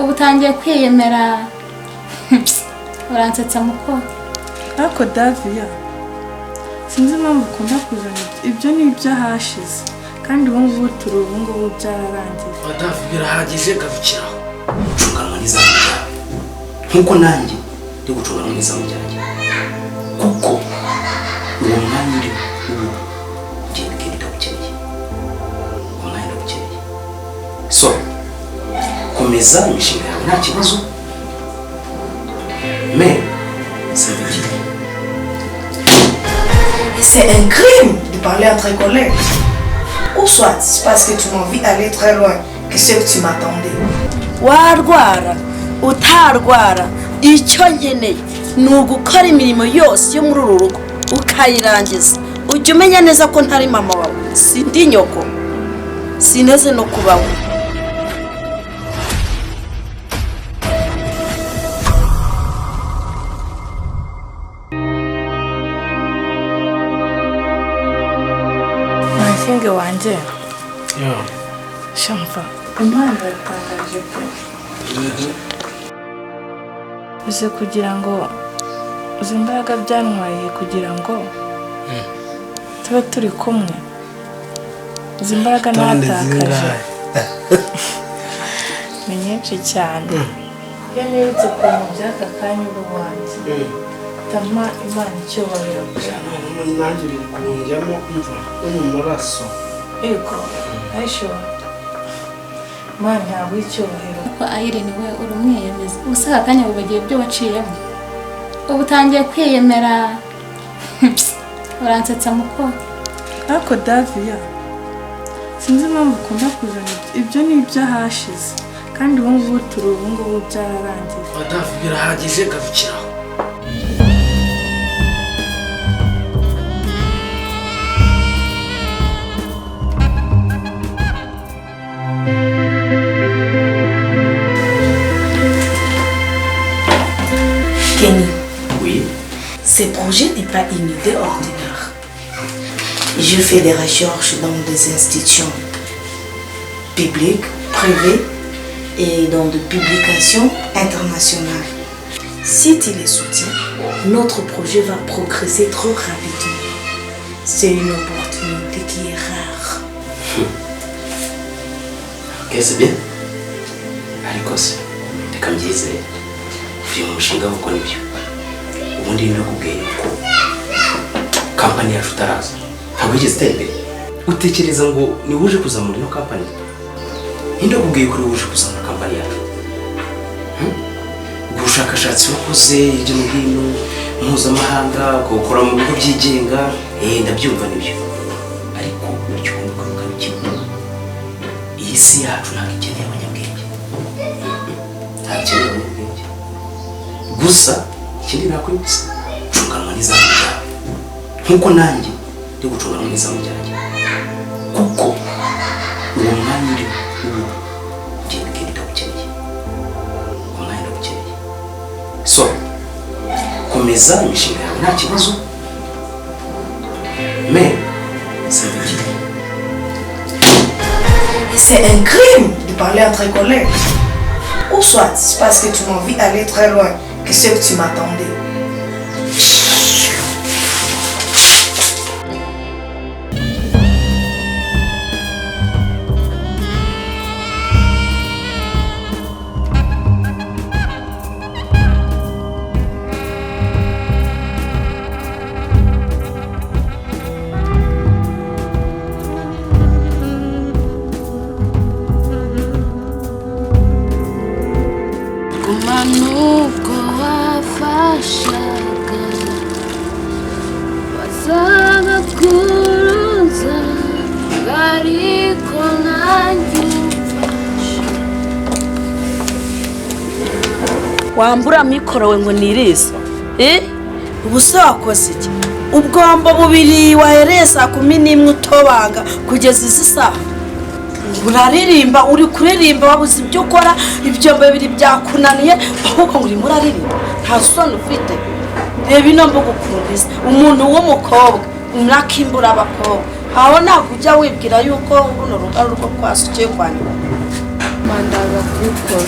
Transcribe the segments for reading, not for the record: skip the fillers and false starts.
Ubu utangiye kwiyemera, uransetsa muko. Ariko Daviya, sinzi impamvu ukunda kuzana ibyo. Ni iby'ahashize, kandi ubu ngubu turi ubu ngubu byararangiye. Davi, birahagije, garukiraho. Gucunganwa n'izamu ryawe nk'uko nanjye ndi gucunganwa n'izamu ryanjye, kuko uwo mwanya uri ubu ugenda ugenda ndawukeneye, uwo mwanya ndawukeneye. So komeza imishinga yawe, nta kibazo, mais ça veut dire C'est un crime de parler entre collègues. Ou soit, c'est parce que tu m'as vu aller très loin que ce que tu m'attendais. Warwara utarwara, icyo nkeneye ni ugukora imirimo yose yo muri uru rugo ukayirangiza. Ujya umenya neza ko ntari mama wawe, sindi nyoko, sineze no kubaho. Makingi wanjye, shamva Imana iratangaje pe. Uze kugira ngo izi mbaraga byantwaye kugira ngo tube turi kumwe, izi mbaraga natakaje ni nyinshi cyane. Iyo nibutse ukuntu by'aka kanya ubu wanjye tama Imana icyubahiro pe. Nanjye biri kunjyamo, mva no mu maraso. Yego, ayishuwa, Imana ntabwo icyubahiro. Ko Irene we, uri umwiyemezi ubusa. Aka kanya wibagiwe ibyo waciyemo, ubu utangiye kwiyemera, uransetsa muko. Ariko Daviya, sinzi impamvu ukunda kuzana ibyo. Ni iby'ahashize, kandi ubu ngubu turi ubu ngubu byararangiye. Davi, birahagije, garukiraho. Kenny, Oui. Ce projet n'est pas une idée ordinaire. Je fais des recherches dans des institutions publiques, privées et dans des publications internationales. Si tu les soutiens, notre projet va progresser trop rapidement. C'est une opportunité qui est rare. Ok, c'est bien, ariko se reka mbyizere uvuye mu mushinga, kuko nibyo ubundi nakubwiye yuko kampani yacu utaraza ntabwo yigeze itera imbere. Utekereza ngo ni uje kuzamura ino kampani? Ninde wakubwiye ko uri uje kuzamura kampani yacu? Hmm? Ubwo bushakashatsi wakoze hirya no hino mpuzamahanga, ukawukora mu bigo byigenga, ndabyumva nibyo, ariko icyo ugomba kwibuka ni kimwe: iyi si yacu ntabwo ikeneye abanyabwenge, ntabwo ikeneye abanyabwenge gusa. Ikindi nakwibutsa, gucunganwa n'izamu ryawe nk'uko nanjye ndi gucunganwa n'izamu ryanjye, kuko uwo mwanya uri ubu ugenda ugenda ndawukeneye, uwo mwanya ndawukeneye. So komeza imishinga yawe, nta kibazo, mais ça veut dire C'est un crime de parler entre collègues. Ou soit, c'est parce que tu m'as vu aller très loin que ce que tu m'attendais. Guma nubwo wafashaga bazabakuruza, ariko nanjye umfasha. Wambura mikoro we ngo nirize. Eh, ubu se wakoze iki? Ubwombo bubiri wahereye saa 11 utobanga kugeza izi saha, uraririmba, uri kuririmba, wabuze ibyo ukora, ibyombo bibiri byakunaniye, ahubwo ngo urimo uraririmba. Nta soni ufite? Reba ino mbuga ukuntu isa, umuntu w'umukobwa mwakimbura abakobwa aho. Ntabwo ujya wibwira yuko runo rugo ari urwo kwa so ugiye kwa nyuma? Mandaza kubikora.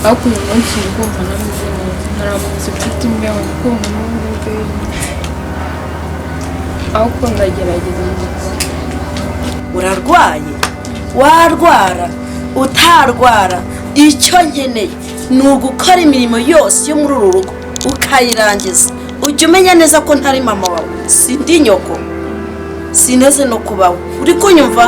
Ariko uyu munsi ndumva ntameze neza, naramutse mfite imbeho, ndi kumva n'ubu imbeho nyinshi, ariko ndagerageza ngakora. Urarwaye, warwara utarwara, icyo nkeneye ni ugukora imirimo yose yo muri uru rugo ukayirangiza. Ujya umenya neza ko ntari mama wawe, sindi nyoko, sineze no kubaho. Uri kunyumva?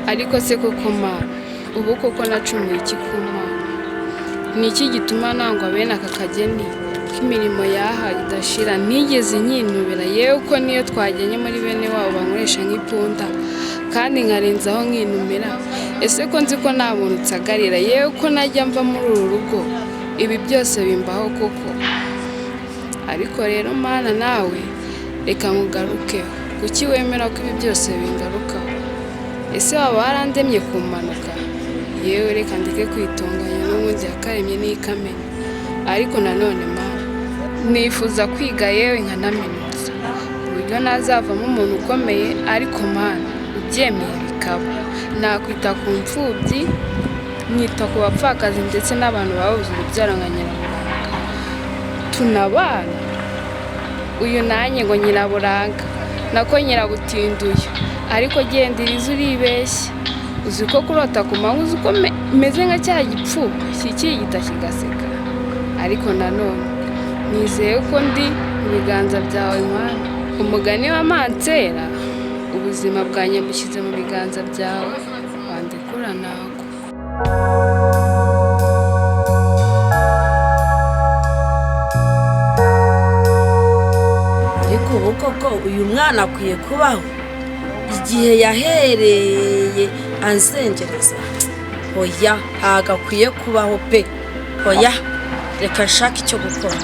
Ariko se koko Mana, ubu koko nacumuye iki ku Mana? Ni iki gituma nangwa bene aka kageni k'imirimo yaha idashira ntigeze nkinubira? Yewe ko niyo twajyanye muri bene wabo bankoresha nk'ipunda kandi nkarenzaho nkinumira. Ese ko nzi ko nta muntu nsagarira? Yewe ko najya mva muri uru rugo, ibi byose bimbaho koko? Ariko rero Mana, nawe reka nkugarukeho. Kuki wemera ko ibi byose bingarukaho? Ese waba warandemye ku mpanuka? Yewe reka ndeke kwitunganya, n'ubundi yakaremye n'ikamenya. Ariko nanone Mana, nifuza kwiga yewe nkanaminuza, uburyo nazavamo umuntu ukomeye. Ariko Mana, ubyemeye bikaba, nakwita ku mfubyi, nkita ku bapfakazi ndetse n'abantu babuze urubyaro nka Nyiraburanga. Tunabana uyu nanjye ngo Nyiraburanga nako Nyirabutinduye. Ariko genda iriza uribeshye, uzi ko kurota ku manywa, uzi ko meze nka cya gipfu kikigita kigaseka. Ariko nanone nizeye ko ndi mu biganza byawe Mana. Umugani wa Mansera, ubuzima bwanjye mbushyize mu biganza byawe, wandekura ntago. Ariko ubu koko uyu mwana akwiye kubaho? Igihe yahereye anzengereza, oya, ntabwo akwiye kubaho pe. Oya, reka nshake icyo gukora.